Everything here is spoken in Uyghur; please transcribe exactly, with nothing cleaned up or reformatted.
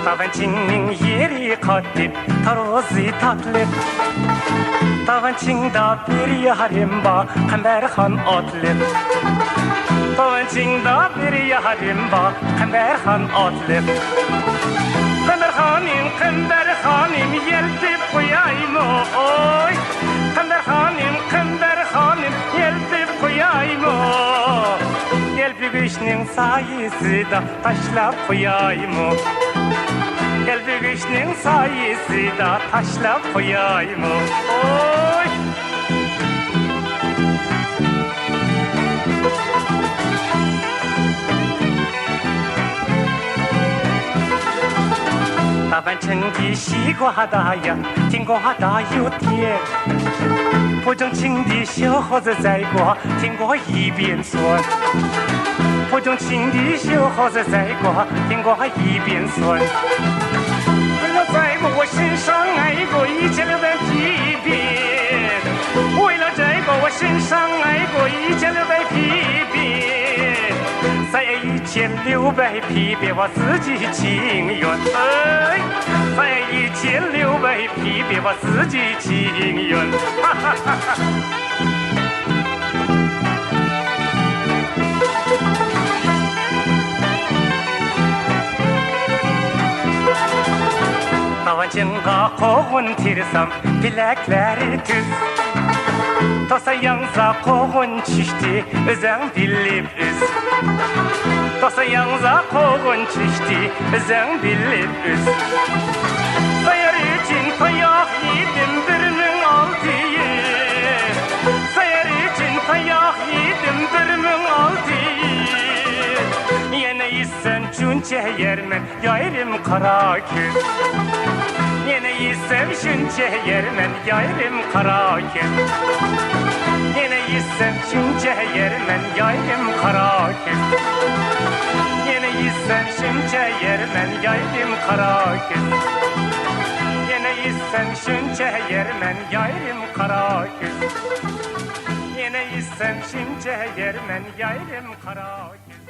داۋانچىڭنىڭ يېرى قاتتىق، تارۋۇزى تاتلىق. داۋانچىڭدا بىر يارىم بار، قەمبەرخان ئاتلىق. داۋانچىڭدا بىر يارىم بار، قەمبەرخان ئاتلىق. قەمبەرخانىم، قەمبەرخانىم، يەلپۈپ قويايمۇ؟ ئوي، قەمبەرخانىم، قەمبەرخانىم، يەلپۈپ قويايمۇ؟ يەلپۈگۈچنىڭ سايىسىدا تاشلاپ قويايمۇ؟ يەلپۈگۈچنىڭ سايىسىدا تاشلاپ قويايمۇ؟ ئوي! داۋانچىڭ دېشى گۇھادايا، تىڭ گۇھادا يۇ تيې. 不中情的小伙子在过，听过一遍算。不中情的小伙子在过，听过一遍算。为了在过我身上挨过一千六百皮鞭，为了在过我身上挨过一千六百皮鞭。 三挨一千六百皮鞭，我自己情愿。哎，三挨一千六百皮鞭，我自己情愿。哈哈哈哈。 داۋانچىڭغا قوغۇن تېرىسام، پېلەكلىرى تۈز. توسا ياڭزا قوغۇن چۈشتى، ئۆزۈڭ بىلىپ ئۈز. توسا ياڭزا قوغۇن چۈشتى، ئۆزۈڭ بىلىپ ئۈز. سايار ئۈچۈن تاياق يېدىم بىر مىڭ ئالتە يۈز. سايار ئۈچۈن تاياق يېدىم بىر مىڭ ئالتە يۈز. يەنە يېسەم شۇنچە يەرمەن يايرىم قارا كۆز. يەنە يېسەم شۇنچە يەرمەن يايرىم قارا كۆز. يەنە يېسەم شۇنچە يەرمەن يايرىم قارا كۆز. يەنە يېسەم شۇنچە يەرمەن يايرىم قارا كۆز. يەنە يېسەم شۇنچە يەرمەن يايرىم قارا كۆز. يەنە يېسەم شۇنچە يەرمەن يايرىم قارا كۆز.